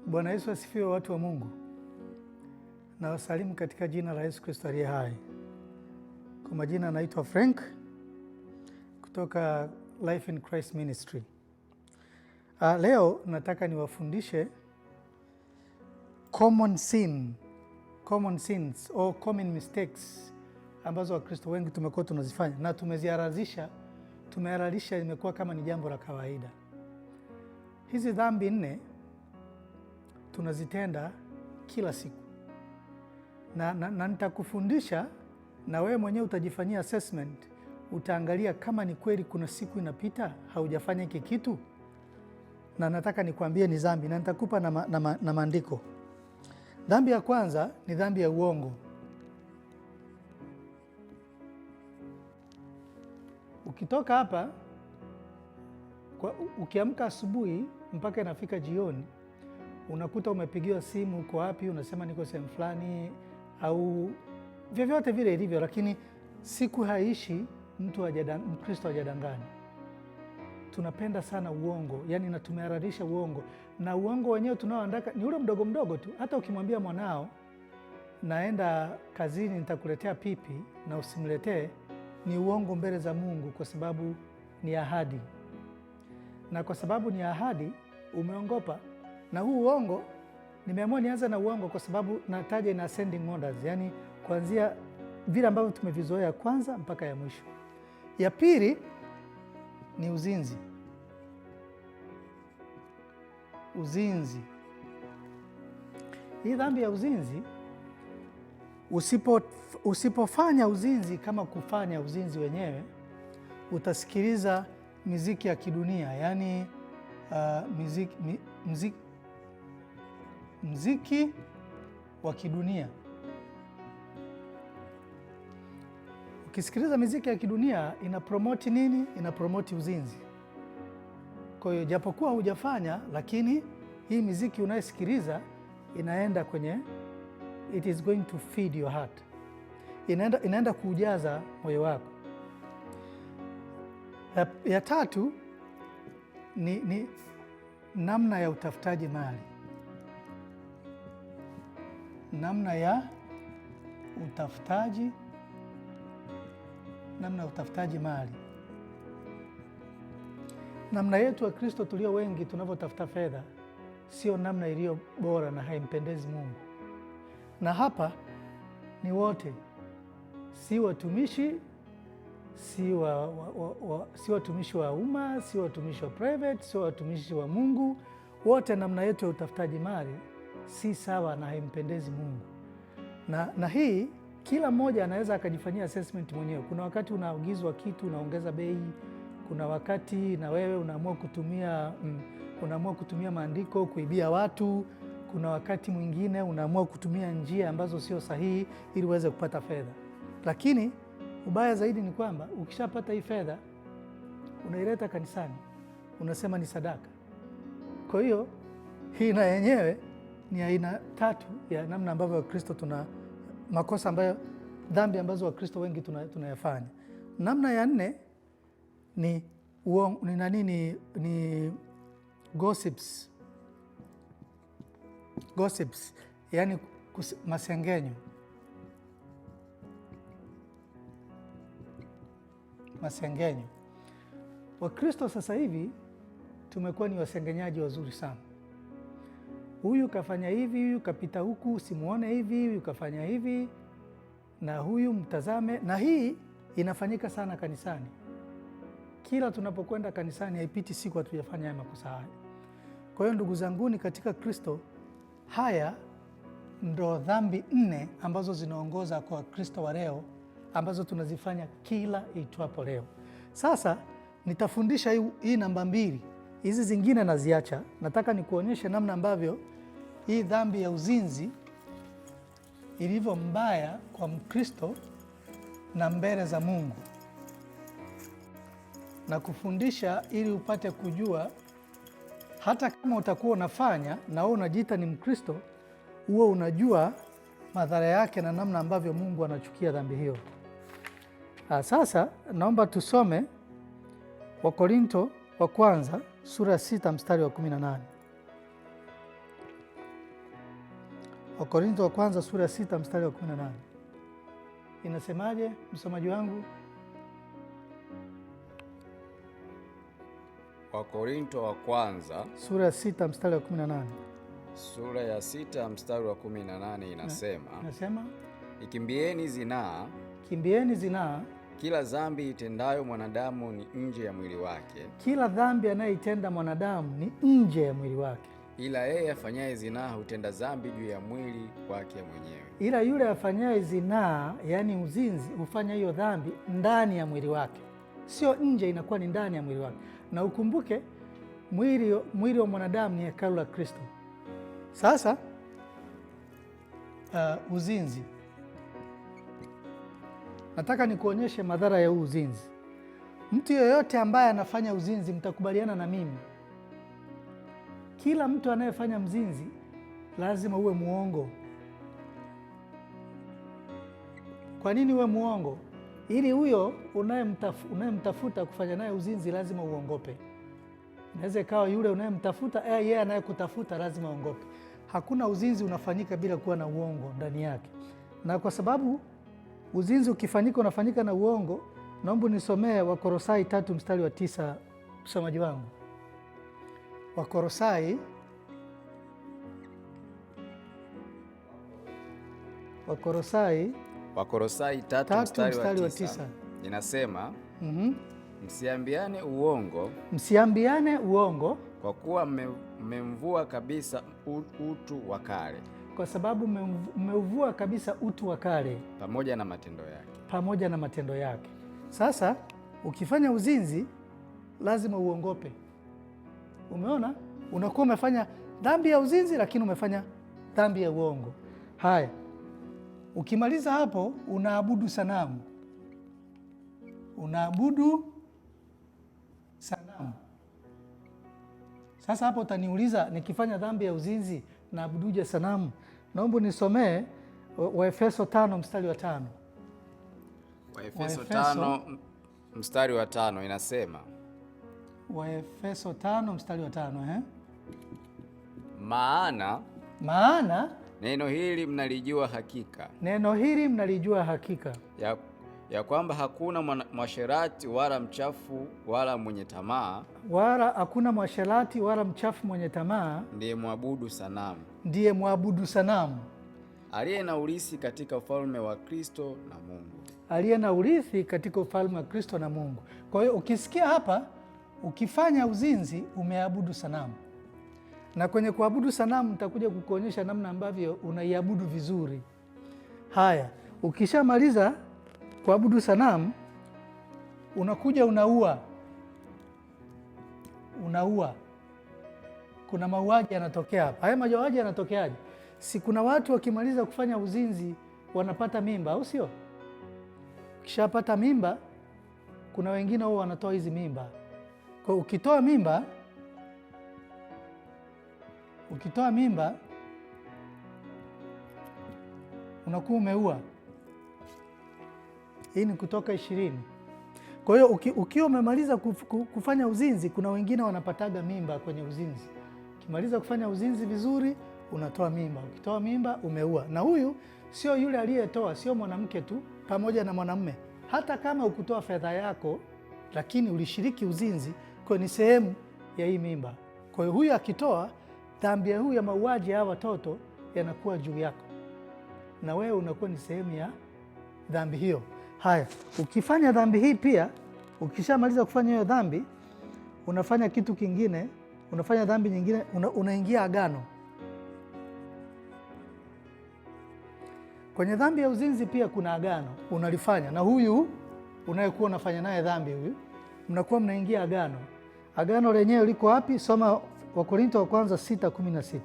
Bwana Yesu asifiwe, watu wa Mungu. Na wasalimu katika jina la Yesu Kristo aliye hai. Kwa majina naitwa Frank kutoka Life in Christ Ministry. Leo nataka niwafundishe common sin, common sins or common mistakes ambazo Wakristo wengi tumekuwa tunazifanya na tumeziharazisha, tumehalalisha, imekuwa kama ni jambo la kawaida. Hizi dhambi nne tunazitenda kila siku na nitakufundisha na wewe mwenyewe utajifanyia assessment, utaangalia kama ni kweli kuna siku inapita haujafanya hiki kitu, na nataka nikwambie ni dhambi, na nitakupa na maandiko. Dhambi ya kwanza ni dhambi ya uongo. Ukitoka hapa ukiamka asubuhi mpaka inafika jioni, unakuta umepigiwa simu, uko wapi? Unasema niko sehemu fulani, au vyovyote vile ilivyo, lakini siku haishi mtu Mkristo hajadanganya. Tunapenda sana uongo, yani, na tumehalalisha uongo, na uongo wenyewe tunaoandaka ni ule mdogo mdogo tu. Hata ukimwambia mwanao naenda kazini nitakuletea pipi na usimletee, ni uongo mbele za Mungu, kwa sababu ni ahadi, na kwa sababu ni ahadi umeongopa. Na huu uongo nimeamua nianze na uongo kwa sababu nataja in ascending orders, yani kuanzia vile ambavyo tumevizoea kwanza mpaka ya mwisho. Ya pili ni uzinzi. Uzinzi, hii dhambi ya uzinzi, usipofanya uzinzi kama kufanya uzinzi wenyewe, utasikiliza miziki ya kidunia, yani mziki wa kidunia. Ukisikiliza miziki ya kidunia ina promote nini? Ina promote uzinzi. Kwa hiyo japokuwa hujafanya, lakini hii miziki unayosikiliza inaenda kwenye, it is going to feed your heart, inaenda kuujaza moyo wako. Ya tatu ni namna ya utafutaji mali, namna ya utafutaji, namna ya utafutaji mali. Namna yetu wa Kristo tulio wengi tunavyotafuta fedha sio namna iliyo bora na haimpendezi Mungu. Na hapa ni wote, si watumishi, si watumishi wa umma, si watumishi wa private, si watumishi wa Mungu, wote namna yetu ya utafutaji mali si sawa na haimpendezi Mungu. Na hii kila mmoja anaweza akajifanyia assessment mwenyewe. Kuna wakati unaagizwa kitu unaongeza bei, kuna wakati na wewe unaamua kutumia maandiko kuibia watu, kuna wakati mwingine unaamua kutumia njia ambazo sio sahihi ili uweze kupata fedha. Lakini ubaya zaidi ni kwamba ukishapata hii fedha unaileta kanisani, unasema ni sadaka. Kwa hiyo hii na yenyewe ni aina tatu ya namna ambavyo Wakristo tuna makosa ambayo, dhambi ambazo Wakristo wengi tunayafanya. Namna ya nne ni ni nani? Ni gossips. Gossips, yani masengenyo. Masengenyo. Wakristo sasa hivi tumekuwa ni wasengenyaji wazuri sana. Huyu kafanya hivi, huyu kapita huku, usimuone hivi, huyu kafanya hivi, na huyu mtazame. Na hii inafanyika sana kanisani. Kila tunapokwenda kanisani haipiti siku hatujafanya haya makosa haya. Kwa hiyo ndugu zanguni katika Kristo, haya ndo dhambi nne ambazo zinaongoza kwa Kristo wa leo, ambazo tunazifanya kila itwapo leo. Sasa nitafundisha hii namba 2, hizi zingine naziacha. Nataka nikuonyeshe namna ambavyo hii dhambi ya uzinzi ilivyo mbaya kwa Mkristo na mbele za Mungu, na kufundisha ili upate kujua hata kama utakuwa unafanya na wewe unajiita ni Mkristo, uwe unajua madhara yake na namna ambavyo Mungu anachukia dhambi hiyo. Sasa naomba tusome Wakorinto wa kwanza sura ya 6 mstari wa 18. Wakorintho wa kwanza sura ya 6 mstari wa 18 inasemaje, msomaji wangu? Wakorinto wa kwanza sura ya 6 mstari wa 18. Sura ya 6 mstari wa 18 inasema, inasema ikimbieni zinaa, kimbieni zinaa. Kila dhambi itendayo mwanadamu ni nje ya mwili wake, kila dhambi anayeitenda mwanadamu ni nje ya mwili wake, ila yeye afanyaye zinaa hutenda dhambi juu ya mwili wake mwenyewe. Ila yule afanyaye zinaa, yaani uzinzi, hufanya hiyo dhambi ndani ya mwili wake, sio nje, inakuwa ni ndani ya mwili wake. Na ukumbuke mwili wa mwanadamu ni hekalu la Kristo. Sasa uzinzi, nataka nikuonyeshe madhara ya huu uzinzi. Mtu yeyote ambaye anafanya uzinzi, mtakubaliana na mimi, kila mtu anayefanya mzinzi lazima uwe muongo. Kwa nini uwe muongo? Ili huyo unayemtafuta kufanya naye uzinzi lazima uongope. Inaweza ikawa yule unayemtafuta, yeye anayekutafuta lazima uongope. Hakuna uzinzi unafanyika bila kuwa na uongo ndani yake, na kwa sababu uzinzi ukifanyika unafanyika na uongo, naomba nisomee Wakorosai 3 mstari wa 9, msomaji wangu. Wakorosai 3 mstari wa 9 inasema, msiambiane uongo, msiambiane uongo, kwa kuwa mmemvua kabisa utu wa kale, kwa sababu mmeuvua kabisa utu wa kale pamoja na matendo yake, pamoja na matendo yake. Sasa ukifanya uzinzi lazima uongope. Umeona, unakuwa umefanya dhambi ya uzinzi, lakini umefanya dhambi ya uongo. Haya, ukimaliza hapo unaabudu sanamu, unaabudu sanamu. Sasa hapo utaniuliza, nikifanya dhambi ya uzinzi naabuduje sanamu? Naomba nisomee Waefeso 5 mstari wa 5. Waefeso 5 mstari wa 5 inasema, Waefeso 5 mstari wa 5, Maana neno hili mnalijua hakika, neno hili mnalijua hakika, ya kwamba hakuna mwasherati wala mchafu wala mwenye tamaa, wala hakuna mwasherati wala mchafu mwenye tamaa, ndiye mwabudu sanamu, ndiye mwabudu sanamu, aliye na urithi katika ufalme wa Kristo na Mungu, aliye na urithi katika ufalme wa Kristo na Mungu. Kwa hiyo ukisikia hapa, ukifanya uzinzi umeabudu sanamu. Na kwenye kuabudu sanamu nitakuja kukuonyesha namna ambavyo unaiabudu vizuri. Haya, ukishamaliza kuabudu sanamu unakuja unaua. Unaua. Kuna mauaji yanatokea hapa. Haya mauaji yanatokeaje? Si kuna watu wakimaliza kufanya uzinzi wanapata mimba, au sio? Ukishapata mimba, kuna wengine wao wanatoa hizi mimba. Kwa ukitoa mimba, ukitoa mimba unakuwa umeua. Hii ni Kutoka 20. Kwa hiyo ukiwa umemaliza kufanya uzinzi, kuna wengine wanapataga mimba kwenye uzinzi. Ukimaliza kufanya uzinzi vizuri, unatoa mimba. Ukitoa mimba umeua. Na huyu sio yule aliyetoa, sio mwanamke tu, pamoja na mwanamume. Hata kama ukutoa fedha yako, lakini ulishiriki uzinzi, kwa ni sehemu ya hii mimba. Kwa hiyo huyu akitoa, dhambi ya huyu ya mauaji ya watoto yanakuwa juu yako, na wewe unakuwa ni sehemu ya dhambi hiyo. Haya, ukifanya dhambi hii pia, ukishamaliza kufanya hiyo dhambi, unafanya kitu kingine, unafanya dhambi nyingine, unaingia agano. Kwenye dhambi ya uzinzi pia kuna agano unalifanya na huyu unayekuwa unafanya naye dhambi, huyu mnakuwa mnaingia agano. Agano lenyewe liko wapi? Soma Wakorinto wa kwanza 6:16.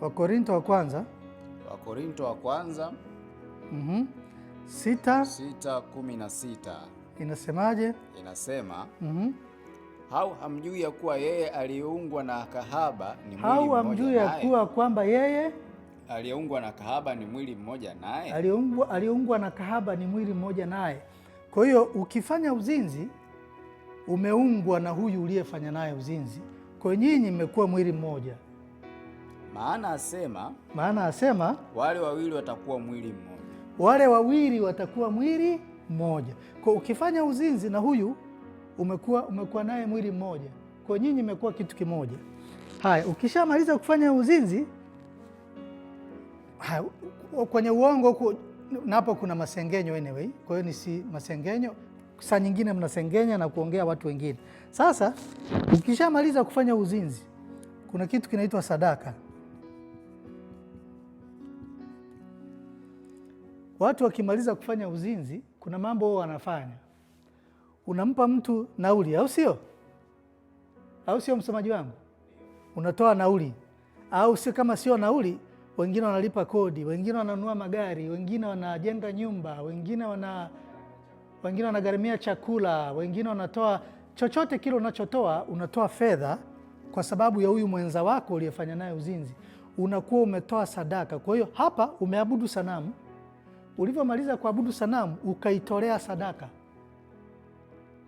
Wakorinto wa kwanza, Wakorinto wa kwanza 6:16 inasemaje? Inasema, hau hamjui ya kuwa yeye aliyeungwa na kahaba ni mwili Hau mmoja hamjui ya naye? kuwa kwamba yeye aliyeungwa na kahaba ni mwili mmoja naye. Aliyeungwa na kahaba ni mwili mmoja naye. Kwa hiyo ukifanya uzinzi umeungwa na huyu uliyefanya naye uzinzi, Kwa nyinyi mmekuwa mwili mmoja. Maana asema wale wawili watakuwa mwili mmoja. Wale wawili watakuwa mwili mmoja. Kwa ukifanya uzinzi na huyu umekuwa naye mwili mmoja. Kwa nyinyi mmekuwa kitu kimoja. Haya, ukishamaliza kufanya uzinzi, haya, kwenye uongo huko napo kuna masengenyo anyway. Kwa hiyo ni si masengenyo, saa nyingine mnasengenya na kuongea watu wengine. Sasa ukishamaliza kufanya uzinzi, kuna kitu kinaitwa sadaka. Watu wakimaliza kufanya uzinzi, kuna mambo wanafanya. Unampa mtu nauli, au sio? Au sio, msomaji wangu? Unatoa nauli. Au sio? Kama sio nauli, wengine wanalipa kodi, wengine wananunua magari, wengine wanajenga nyumba, wengine wanagharamia chakula, wengine wanatoa chochote kile unachotoa, unatoa fedha kwa sababu ya huyu mwenza wako uliyefanya naye uzinzi. Unakuwa umetoa sadaka. Kwa hiyo hapa umeabudu sanamu. Ulivyomaliza kuabudu sanamu ukaitolea sadaka.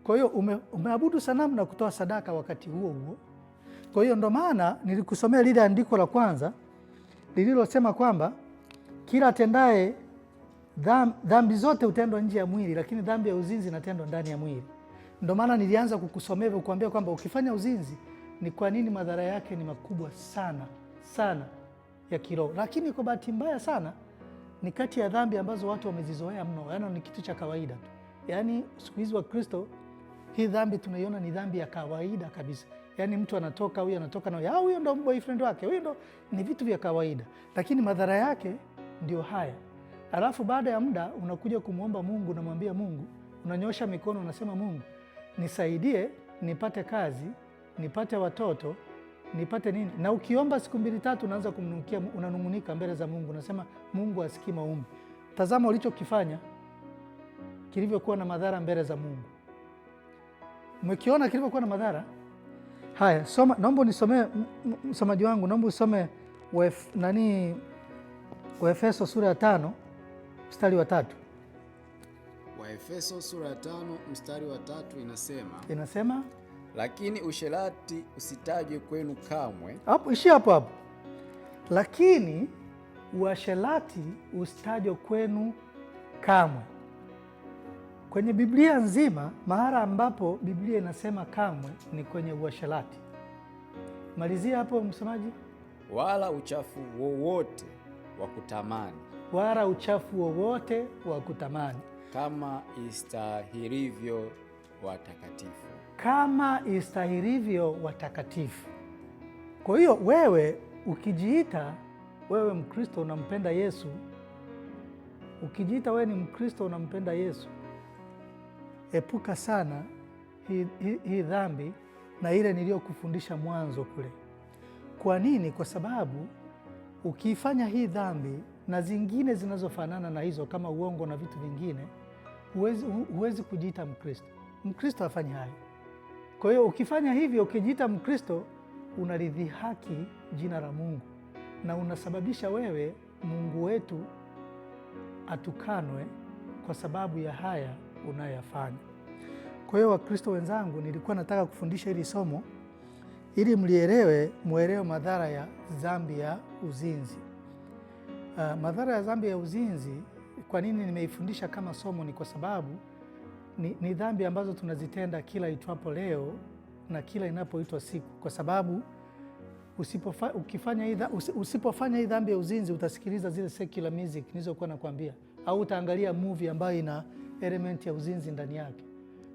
Kwa hiyo umeabudu sanamu na kutoa sadaka wakati huo huo. Kwa hiyo ndo maana nilikusomea lile andiko la kwanza lililosema kwamba kila atendaye dhambi zote hutendwa nje ya mwili, lakini dhambi ya uzinzi inatendwa ndani ya mwili. Ndo maana nilianza kukusomea hivyo, kukuambia kwamba ukifanya uzinzi ni kwa nini madhara yake ni makubwa sana sana ya kiroho. Lakini kwa bahati mbaya sana ni kati ya dhambi ambazo watu wamezizoea mno, yaani ni kitu cha kawaida tu. Yaani siku hizi wa Kristo hii dhambi tunaiona ni dhambi ya kawaida kabisa. Yaani mtu anatoka, huyu anatoka na huyo ndo boyfriend wake, huyo ndo, ni vitu vya kawaida. Lakini madhara yake ndio haya. Alafu baada ya muda unakuja kumuomba Mungu, unamwambia Mungu, unanyosha mikono unasema Mungu, nisaidie nipate kazi, nipate watoto, nipate nini. Na ukiomba siku mbili tatu unaanza kumnukia, unanungunika mbele za Mungu, unasema Mungu asikii maombi. Tazama ulichokifanya kilivyokuwa na madhara mbele za Mungu. Umekiona kilivyokuwa na madhara? Haya, soma, naomba nisomee msomaji wangu, naomba usome Waefeso sura ya 5 mstari wa 3. Waefeso sura ya 5 mstari wa 3 inasema lakini usherati usitajwe kwenu kamwe. Hapo ishi hapo hapo. Lakini uasherati usitajwe kwenu kamwe. Kwenye Biblia nzima mahali ambapo Biblia inasema kamwe ni kwenye uasherati. Malizia hapo msomaji. Wala uchafu wowote wa kutamani. Wala uchafu wowote wa kutamani. Kama istahilivyo watakatifu. Kama istahilivyo watakatifu. Kwa hiyo wewe ukijiita wewe Mkristo unampenda Yesu, ukijiita wewe ni Mkristo unampenda Yesu, epuka sana hii dhambi na ile niliyokufundisha mwanzo kule. Kwa nini? Kwa sababu ukiifanya hii dhambi na zingine zinazofanana na hizo kama uongo na vitu vingine, huwezi kujiita Mkristo. Mkristo hafanyi hayo. Kwa hiyo ukifanya hivyo, ukijiita Mkristo, unalidhihaki jina la Mungu na unasababisha wewe Mungu wetu atukanwe kwa sababu ya haya unayoyafanya. Kwa hiyo Wakristo wenzangu, nilikuwa nataka kufundisha hili somo ili mlielewe, muelewe madhara ya dhambi ya uzinzi. Madhara ya dhambi ya uzinzi, kwa nini nimeifundisha kama somo? Ni kwa sababu ni dhambi ambazo tunazitenda kila itwapo leo na kila inapoitwa siku, kwa sababu usipofanya hii dhambi ya uzinzi utasikiliza zile secular music nilizokuwa nakwambia, au utaangalia movie ambayo ina element ya uzinzi ndani yake.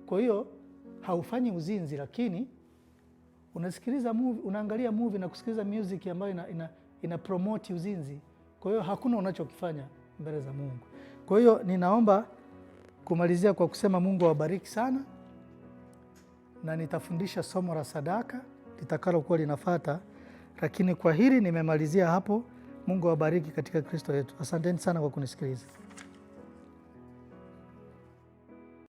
Kwa hiyo haufanyi uzinzi, lakini unasikiliza movie, unaangalia movie na kusikiliza music ambayo ina promote uzinzi. Kwa hiyo hakuna unachokifanya mbele za Mungu. Kwa hiyo ninaomba kumalizia kwa kusema Mungu awabariki sana, na nitafundisha somo la sadaka litakalokuwa linafuata, lakini kwa hili nimemalizia hapo. Mungu awabariki katika Kristo yetu. Asanteni sana kwa kunisikiliza.